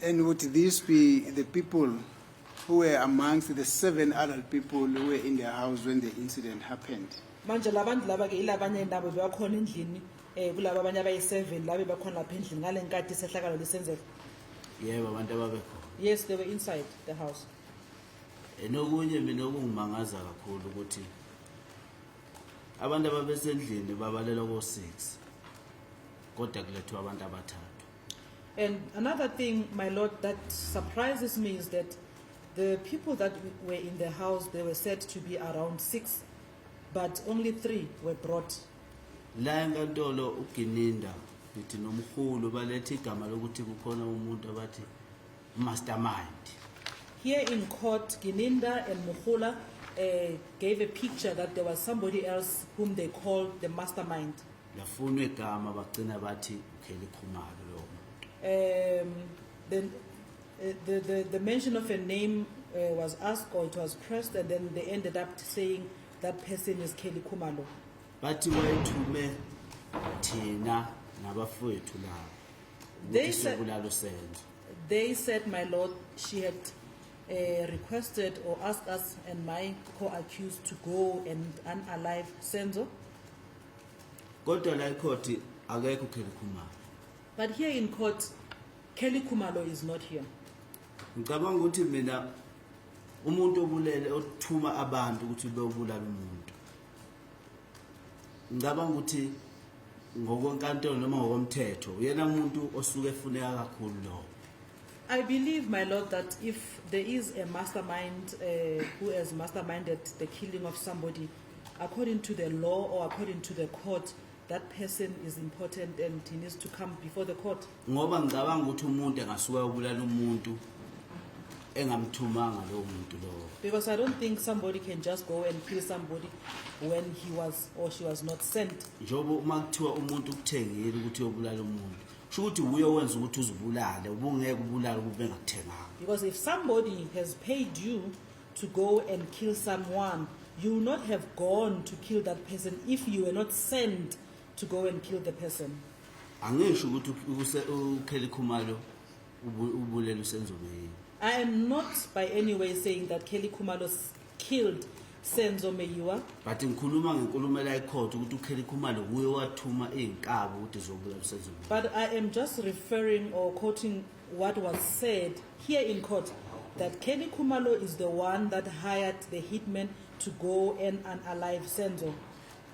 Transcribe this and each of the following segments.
And would this be the people who were amongst the seven adult people who were in the house when the incident happened? Manje labantu laba ke ilabanye nabo bebakhona endlini kulaba abanye abayi-7 laba bebakhona lapha endlini ngale nkathi isehlakalo lisenzeka. Yebo, abantu ababekhona. Yes, they were inside the house. Nokunye mina okungimangaza kakhulu ukuthi abantu ababesendlini babalelwa ko-6, kodwa kulethwa abantu abathathu. And another thing, my lord, that surprises me is that the people that were in the house, they were said to be around six, but only three were brought. La enkantolo uGininda ngithi noMogola baletha igama lokuthi kukhona umuntu abathi mastermind. Here in court, Gininda and Mogola gave a picture that there was somebody else whom they called the mastermind. Lafunwa igama, bagcina bathi uKelly Khumalo lowo muntu. Then the mention of a name was asked or it was pressed, and then they ended up saying that person is Kelly Khumalo. Bathi wayethume thina nabafowethu labo They ukuthi siyobulala uSenzo. They said, my lord, she had requested or asked us and my co-accused to go and unalive Senzo. Kodwa la ecourt akekho uKelly Khumalo. But here in court, Kelly Khumalo is not here. Ngicabanga ukuthi mina umuntu obulele, othuma abantu ukuthi beyobulala umuntu, ngicabanga ukuthi ngokwenkantolo noma ngokomthetho uyena umuntu osuke efuneka kakhulu lowo. I believe, my lord, that if there is a mastermind who has masterminded the killing of somebody, according to the law or according to the court, that person is important and he needs to come before the court. Ngoba ngicabanga ukuthi umuntu engasuka ubulala umuntu engamthumanga lowo muntu lowo. Because I don't think somebody can just go and kill somebody when he was or she was not sent. Njengoba uma kuthiwa umuntu ukuthengile ukuthi uyobulala umuntu, kusho ukuthi uye owenza ukuthi uzibulale, ubungeke ubulale ukube bengakuthenganga. Because if somebody has paid you to go and kill someone, you will not have gone to kill that person if you were not sent to go and kill the person. Angisho ukuthi uKelly Khumalo ubulele uSenzo Meyiwa. I am not by any way saying that Kelly Khumalo killed Senzo Meyiwa, But ngikhuluma ngenkulumo la ecourt ukuthi uKelly Khumalo uye wathuma izinkabi ukuthi zobulala uSenzo Meyiwa. But I am just referring or quoting what was said here in court, that Kelly Khumalo is the one that hired the hitman to go and unalive Senzo.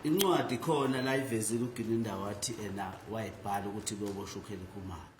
Incwadi khona la ivezile uGininda wathi ena wayibhala ukuthi kuyoboshwa uKelly Khumalo.